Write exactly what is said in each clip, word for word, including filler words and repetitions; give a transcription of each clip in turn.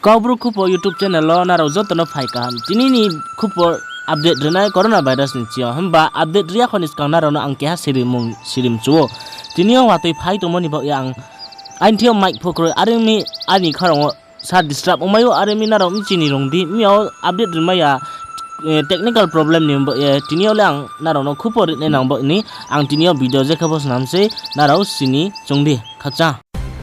Kaubru Khupor YouTube channel wo nrao joto no phai kaham. Tini ni khupor update rinai coronavirus ni bsing yo. Himba update ri ya kho ni skang nrao no ang keha sirimung sirimchu ou. Tini yo watoi phai tongmo ni baoh ye ang aini thing yo mic pho kroi, are ong mi aini khorang wo sa disturb ongmai ou, are ong mi nrao bchi ni rung di. Miya wo update rimai ya, technical problem ni baoh ye tini yo le ang nrao no khupor rinai nang baoh ni ang tini yo video je khe pho snam sei, nrao sini choung di khakchang.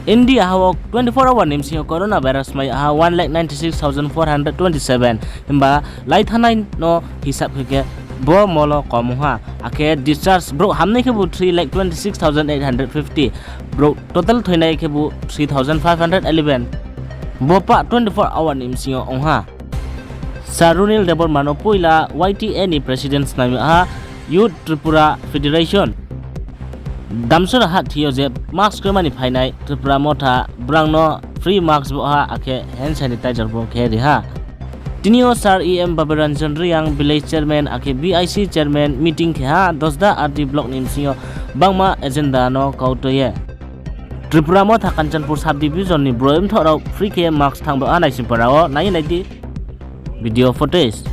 India ha wo twenty-four hour ni bsing yo coronavirus mai ya ha one lakh ninety-six thousand four hundred twenty-seven, himba lai thanngnai no hisab khe khe bo mol wo kom ong ha. Akhe discharge brouh hamnai khebu three lakh twenty-six thousand eight hundred fifty, brouh total thoinai khebu three thousand five hundred eleven. Bo pah twenty-four hour ni bsing yo ong ha. Sir Runil Debbarma no poila Y T A ni president snam yag ha, Youth Tripura Federation. Damsora ha thing yo je mask kroima ni phainai Tipra Motha, brang no free mask bo ha, akhe hand sanitizer bo khe ri ha. Tini yo Sir E M Baburanjan Reang, village chairman akhe V I C chairman meeting khe ha, Dosda R D block ni bsing yo bangma agenda no kautoi ye. Tipra Motha Kanchanpur sub division ni broi mthoh rao free khe mask thanng bo ha Naisingpara wo, nai ye nai di video footage.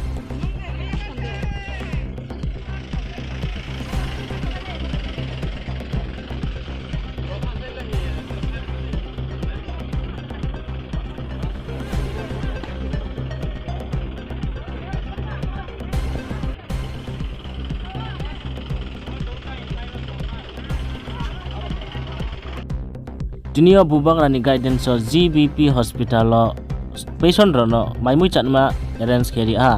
Tini yo Bubagra ni guidance wo G B P hospital wo patient rao no maimui chánma arrange khe ri ha.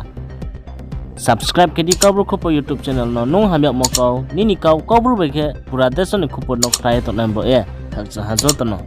Subscribe khe di Kaubru Khupor YouTube channel no, nung hamyagmo kau, nini kau, Kaubru bai khe pura deso ni khupor no khna ye tongnai bo ye, khakchang ha joto no.